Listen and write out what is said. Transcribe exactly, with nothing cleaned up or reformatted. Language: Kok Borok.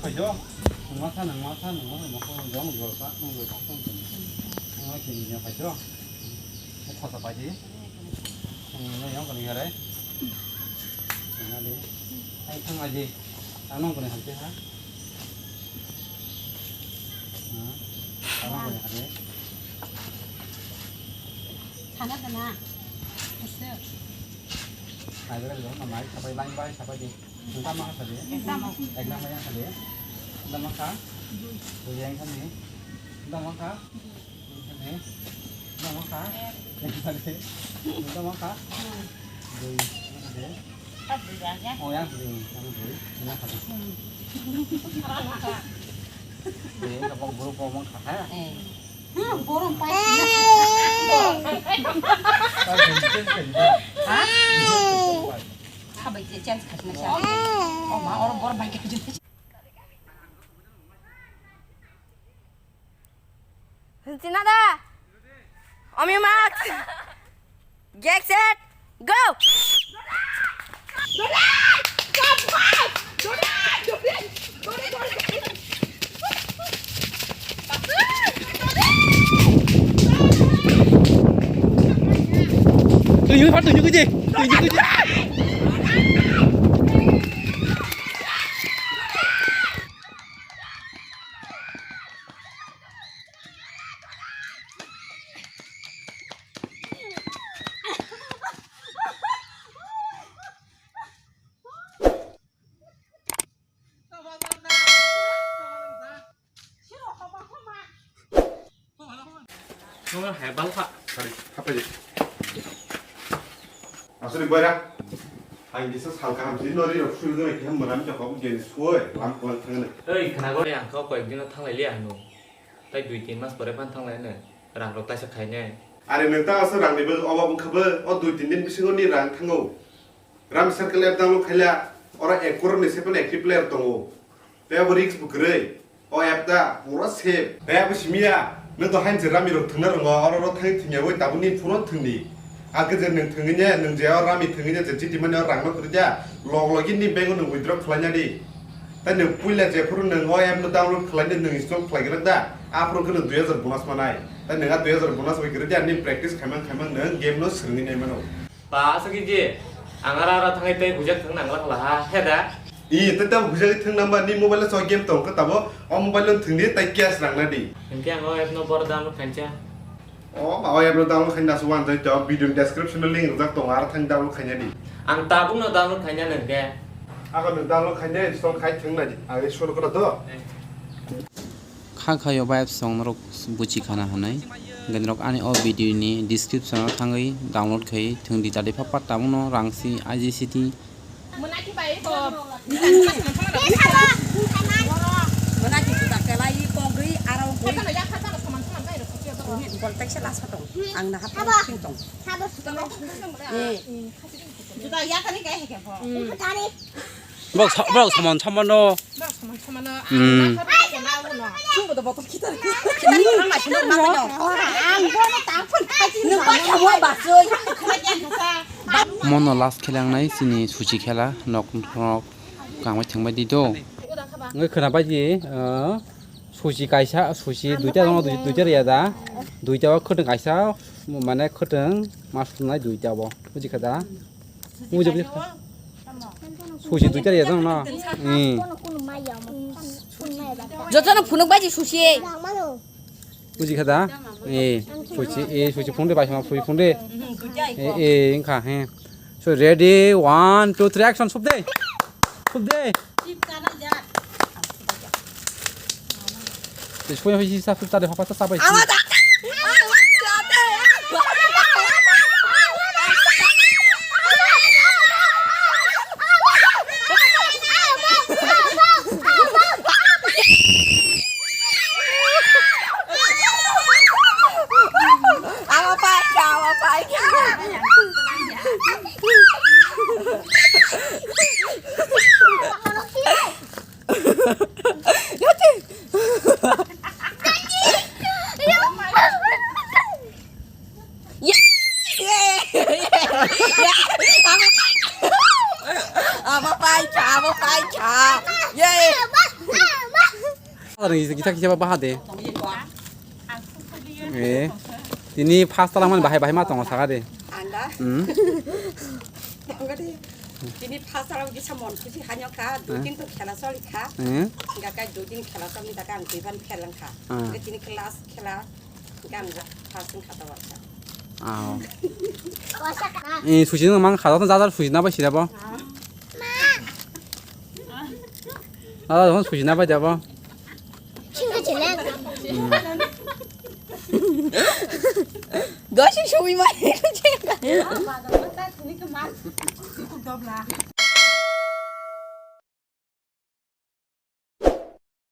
Kaijo, nungma sa, nungma sa, nungma sa, nungma sa, jong jol sa, nung jol sa, nung jol sa. Nungma kini nya kaijo. Khosa paji. Nungma yang kani gare. Nungma de. Ai thang aji. Ang nung kani hamte ha. Ha? Ang nung kani hamte. Sana dana. Asa. Ai gare jong na mai sapai line bai sapai di. Tamo kha sadi? Tamo. Exam yang sadi? Tamo kha? Dui yang sadi? Tamo kha? Dui sadi? Tamo kha? Yang sadi? Tamo kha? Dui yang sadi? Oh, yang sadi, yang dui. Yang sadi. Dui yang kapok guru komong kha, ha? Hmm, borok pai. Borok pai. Borok pai. Ha? Khabai je change khatina sa. Oh ma, oro bor bai khaijin. Sinada. Omi mat. Get set. Go. Tunjuk, Pak, tunjuk aja. Tunjuk aja. Nono hai bal kha. Sorry, hapai di. Aswk boira. Ang kisa sal kaham si nori rok sui gana kisa mwnam jokho geni sui lam kual thangna. Oi, khnago ang kho koyek dino thanglai liya hanu. Tai dui tin mas pore phan thanglai no. Rang rok taisa khainai. Are nwng ta aswk rang ni bo obab wngkha bo, o dui tin din bisingo ni rang thango. Ram circle app download khaila, oro ek crore ni se phano active player tongo. Tei abo risk bo kwrwi. O app da pura safe. Tei abo simiya, nwng to hain se rami rok thwngna rwngo, oro ro thangwi thwngya bai tabuk ni phone o thwngdi. Akhe je nwng thwngwi ne, nwng je o rami thwngwi ne je chiti mani o rang no kwrwi ya, log logi ni bank o nwng withdraw khlaina di. Tei nwng puila jephuru nwng o app no download khlaina nwng install khlai gra da, aphuru khe nwng dui hajar bonus manai. Tei nwng a dui hajar bonus bai kwrwi ya, nini practice khaimang khaimang nwng game no swrwngwi nai mano. Ba, aswk khe je, ang ara ara thangwi tei bujak thang nang lakha laha, he da? I, tei tamo bujak thang nang ba, ni mobile o so game tong khe tabo, o mobile o thwng di, tei cash rang na di. Hinkhe ang o app no boro download khaincha. O, ba, o app no download khaina aswk uansai to, video ni description o link rijak tongo, aro thang download khaina di. Ang tabuk no download khaina nang khe. Ako no download khaina install khai thang na di, ang install kora do. Eh. Kha khayo bai song norok buchi khana hwnwi. Hwnkhe norok ani o video ni description o thangwi download khai thwngdi, jadi phapar tabukno rang si I G C T. Mwnaki bai ko. Mwnaki suda kelai kogri arau gri. Bol tekse last tong. Ang na hapang sing tong. Eh. Juta ya kani kai he ke ho. Borok sa-, borok somon somano. Borok somon somano. Hmm. Ang na kha na uno. Chumbo do botol kita. Kita ni ma sino ma no. Ang bo na ta phun khai. Nung ba kha wa ba soi. Mono last khela wngnai chini suchi khela nok nok kangbai thwngbai di do. Ngai khwna bai di, ah, suchi kaisa, suchi duita dong, dui-, duita riya da. Duita o khwtwng kaisa, mane khwtwng mas nai duita bo. Buji kha da? Buji, buji. Susi duita ya dong no. Hmm. Joto no phunuk bai susi. Buji kha da? Eh, susi, eh, susi phunuk de bai ma susi phunuk de. Eh, eh, wngkha he. So ready, one, two, three, action, sup de. Sup de. Tei sui hoi si sa sa de hapa sa sa bai. Ama da. Ama pai ka, ama pai ka. Ama paikha, ama paikha. Yay. Ada ni kita kita baha de. Eh, ini pas talang man bahai bahai ma tongo saka de. Anda. Hmm. Tonggo de. Ini pas talang bisa mon kusi hanya ka, dua din to khela soli ka. Hmm. Enggak ka dua din khela soli tak ang tiban khela ka. Hmm. Ini kelas khela kan pas khata wasa. Ah. Eh, susi nang mang khata to jadar susi na ba sira bo. Ada dong susi na ba jabo. Dosi sui mai.